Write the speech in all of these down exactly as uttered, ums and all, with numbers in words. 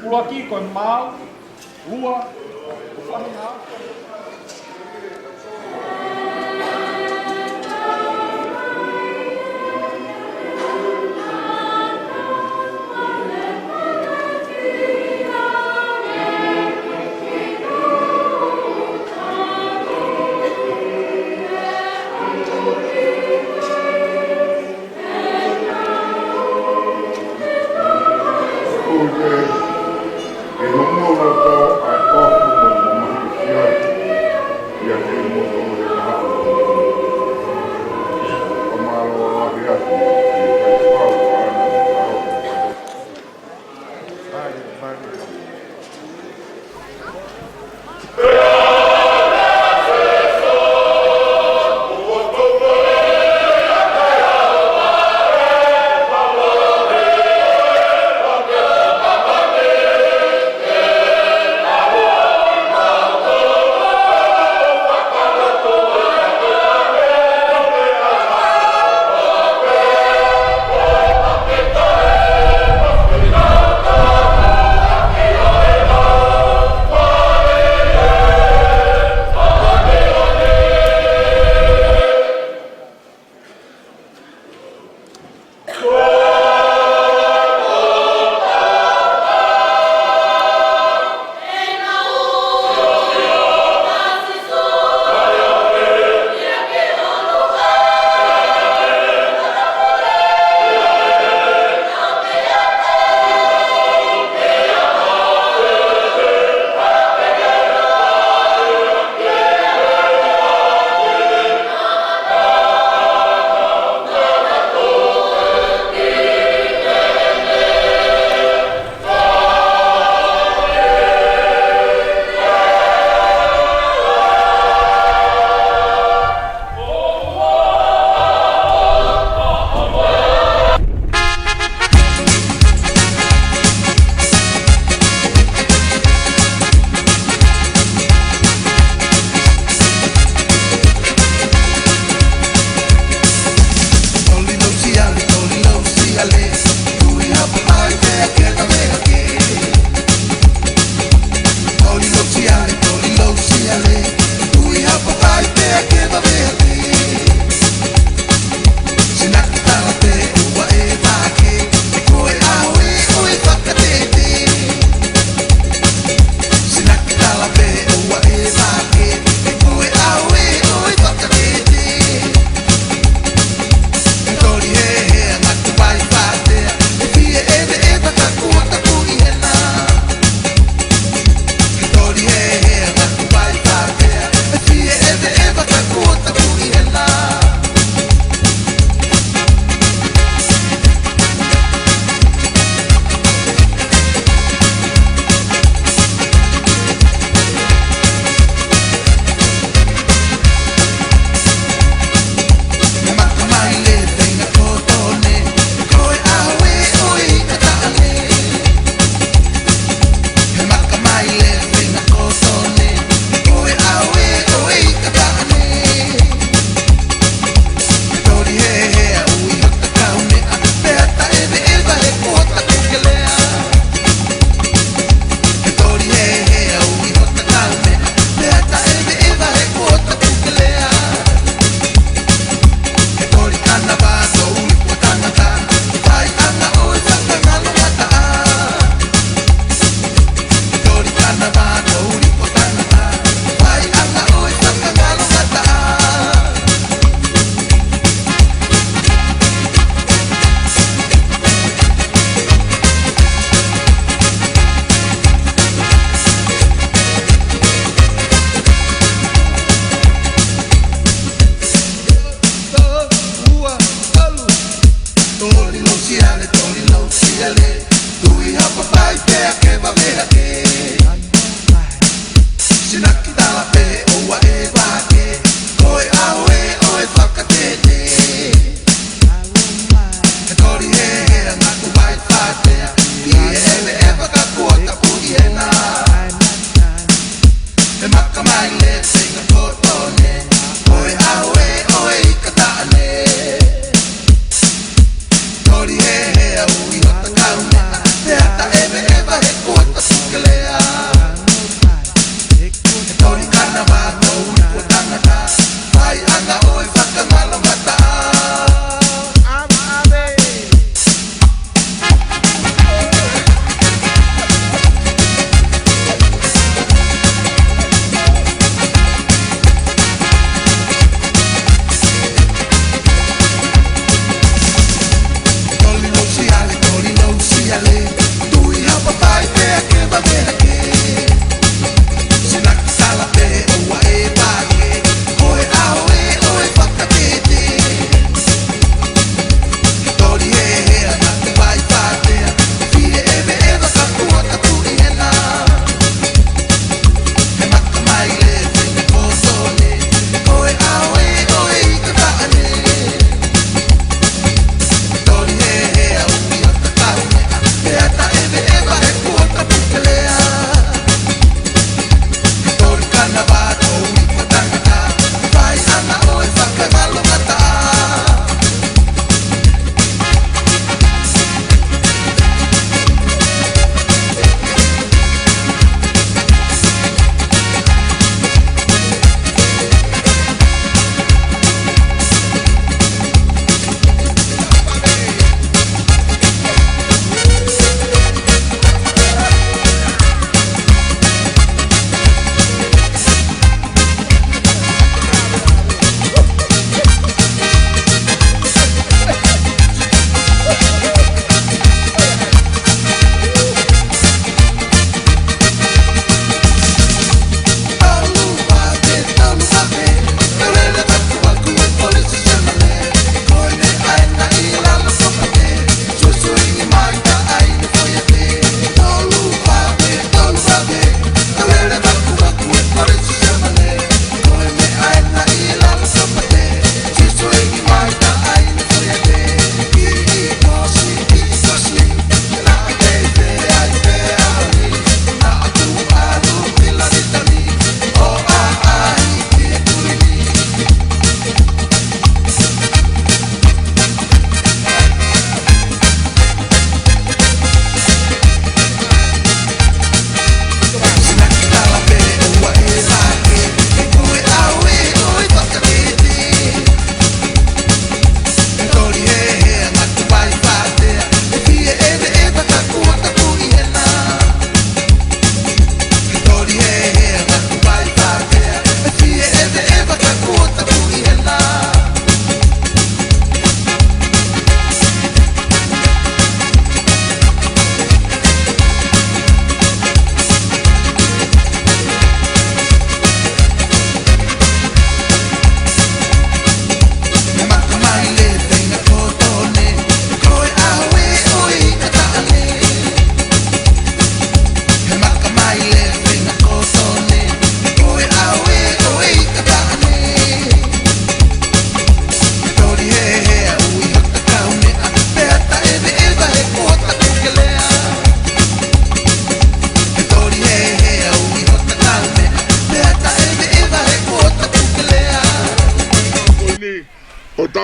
ʻUluaki ko e maau, ua, ko e fāmili.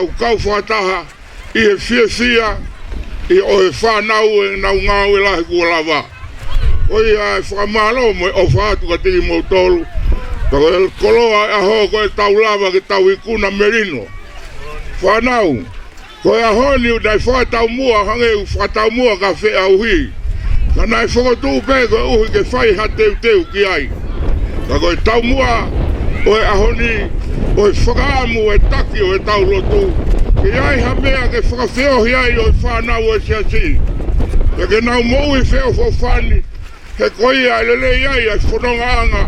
ʻoku kau fakataha ʻi he fiefia ʻi ʻo e fānau ʻenau ngāue lahi kuo lava. Ko ia e fakamālō mo e ʻofa atu kiate kimoutolu. Ka ko e koloa e ʻaho ko ē ʻoku tau lava ke tau ikuna melino. Fānau, ko e ʻaho ni ʻoku nau fakataumuʻa hangē ʻoku fakataumuʻa kia Feʻauhi. Ka naʻe fokotuʻu pē koeʻuhi ke fai ha teuteu ki ai. Ka ko e taumuʻa ʻo e ʻaho ni, ʻo e fakaʻamu ʻo e taki ʻo ʻetau lotu, ke ʻi ai ha meʻa ke fakafeohi ai ʻa e fānau ʻo e siasi, pea ke nau moʻui feʻofoʻofani, he ko ia ʻe lelei ai ʻa e fonongaʻanga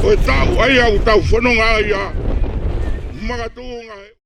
ʻo e taʻu ʻa ia ʻoku tau fononga ai ʻa makatuʻunga he